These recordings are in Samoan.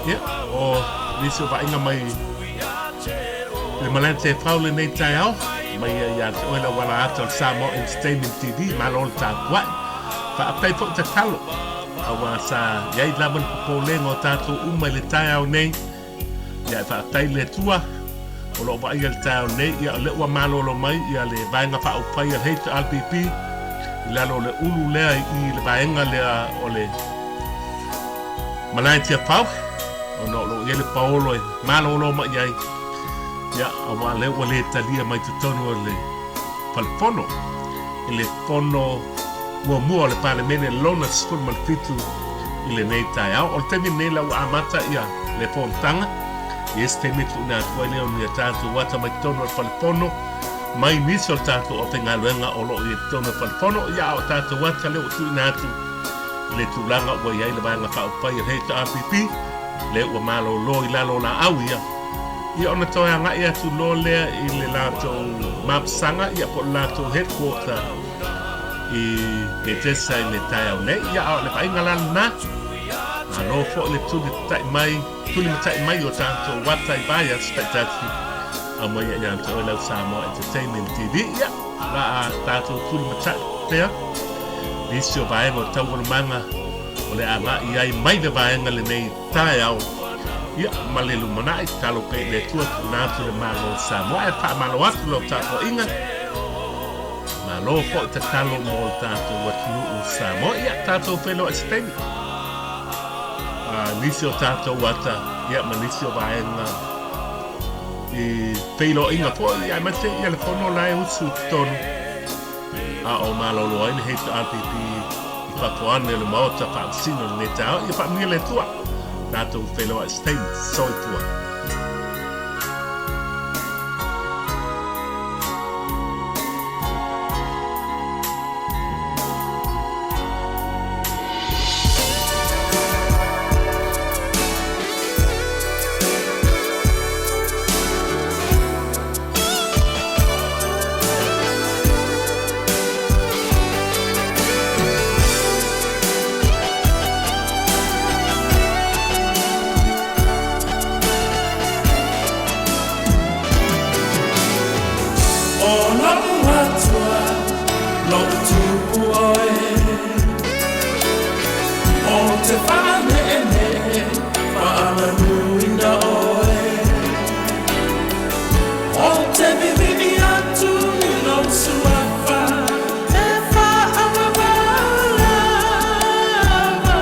Ia, o nisi o vaaiga mai le malae Tiafau lenei taeao, mai ia ia te oe le auala ata o le Samoa Entertainment TV, malo le tapuai. Faafetai foi tatalo, auā sa i ai lava le popolega o tatou uma i le taeao nei, Ia e faafetai i le Atua o lo o vaaia i le taeao nei, ia o lea ua malolo mai ia le Vaega Faaupufai a le HRPP i lalo o le ulu lea i le vaega lea o le Malae Tiafau, ona o lo o i ai le paolo e malolo mai ai, ia aua o lea ua le talia mai totonu o le Fale Fono i le fono muamua o le Palemene lona 17 i lenei taeao. O le taimi lenei la ua amata ia le fonotaga, i isi taimi tuuina atu ai lea o ni a tatou ata mai totonu o le Fale Fono, mai nisi o le tatou aufaigaluega o lo o i ai totonu o le Fale Fono, ia a o tatou ata lea ua tuuina atu i le tulaga ua i ai le Vaega Faaupufai a le HRPP, lea ua malolo i lalo o laau ia, ia ona toe agai atu loa lea i le latou mapusaga ia po o le latou headquarter i Petesa i le taeao nei. Ia, a o le vaaiga la lena, malo foi le tuli tatai mai, tulimatai mai o tatou ata i vaiaso taitasi aumaia ia te oe lau Samoa Entertainment TV. Ia, la a tatou tulimatai pea nisi o vaega o taualumaga o le agai ai mai le vaega lenei taeao, ia, ma le lumanai, tatalo pea i le Atua tuuina atu le Malo o Samoa, ae faamalo atu lau tapuaiga, malo foi tatalo mo le tatou atunuu o Samoa. Ia, tatou feiloai se taimi, nisi o tatou ata, ia, ma nisi o vaega i feiloaiga foi, ia, aemaise ia le fono la e usu i totonu, a o malolo ai le HRPP i fafo ane o le Maota Faamasino i lenei taeao. Ia faamanuia le Atua. Tatou feiloai se taimi. Soifua. O lo'u Atua, lo'u Tupu oe, Ou te faane'ene'e faamanuina oe. Ou te vivii atu i lou suafa e faaavavau lava.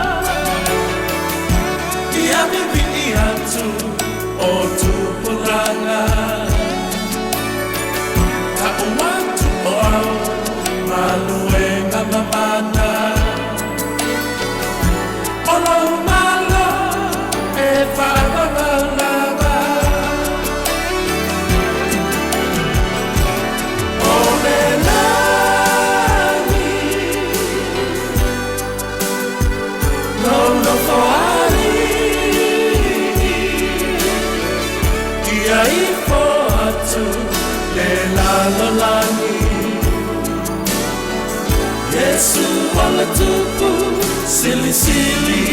Ia vivii atu o tupulaga. Ta'u atu o au galuega mamana. O lou Malo e faaavavau lava. O le lagi lou nofoalii, ia ifo atu le lalolagi. Iesu o le Tupu silisili.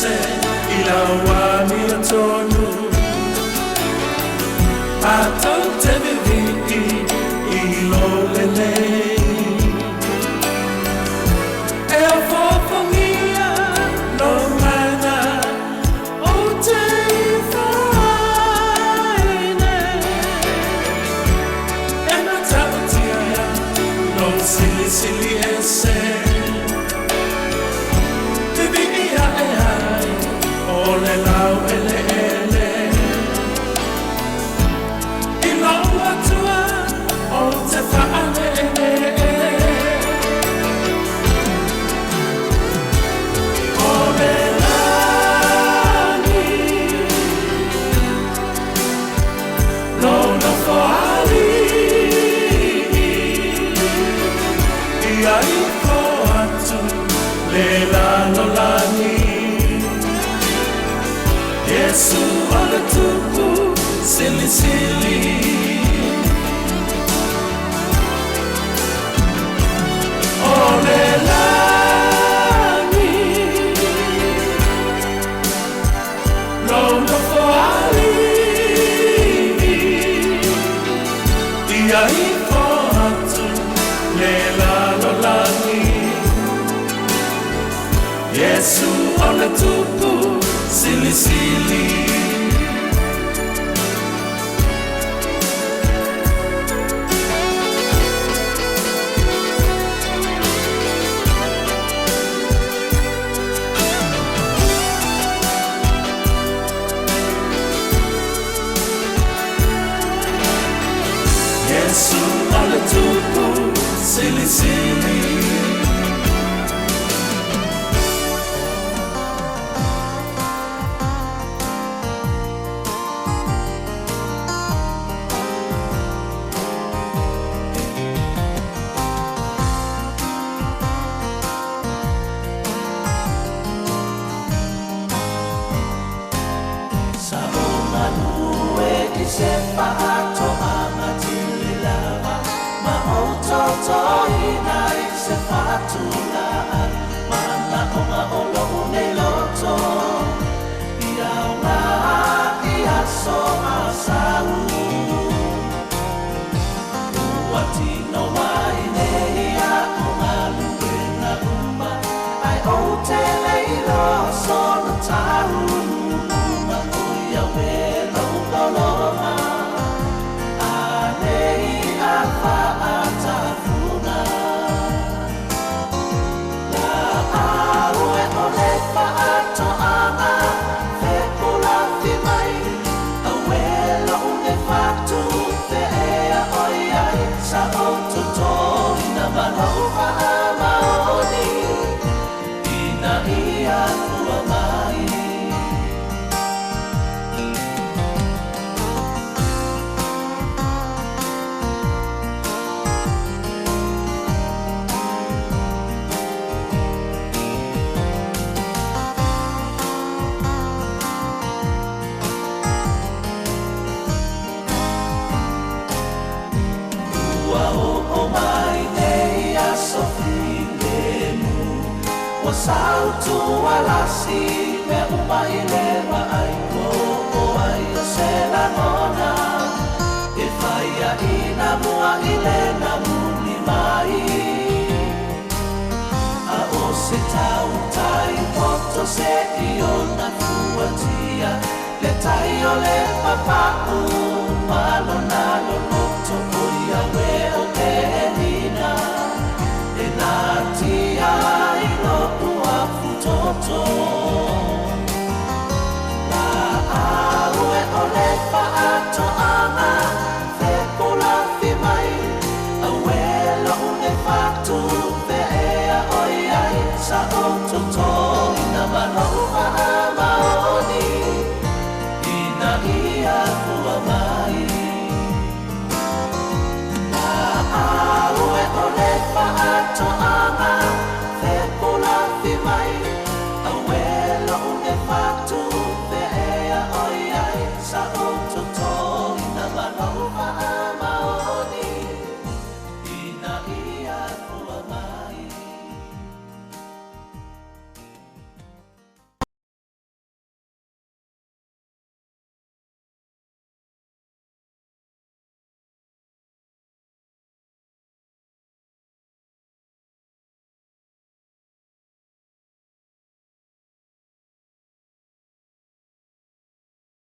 ese i lau amiotonu. Tatou te vivii i lo lelei. E ofofogia lo mana o te ifo ai nei. E matautia lou silisili ese. Vivii ae ai o le laueleele. I lou Atua ou te faaleelee. O le lagi lou nofoalii. Ia ifo atu le lalolagi. Iesu o le Tupu Silisili. O le lagi lou nofoalii. Ia ifo atu le lalolagi. Iesu o le Tupu Silisili. Iesu o le Tupu Silisili. Sa ou galue i se faatoaga tililava ma ou totoina i se fatugao manaoga o lou nei loto ia aoga i aso asau. Ua tino mai nei aʻu galuega uma ae ou te le iloa sona taunuuga o Iawe lou lologa anei a faatafuga. Laau e o le faatoaga fekulafi mai auē lou nei fatu feea oi ai sa ou totoina ma lou faamaoni ina ia fua mai. Ua oo mai nei aso filemu ua sautualasi mea uma i le vaai o ai o se lagona e faiaina mua i le namuli mai a o se tautai poto se i ona fuatia le tai o le papau.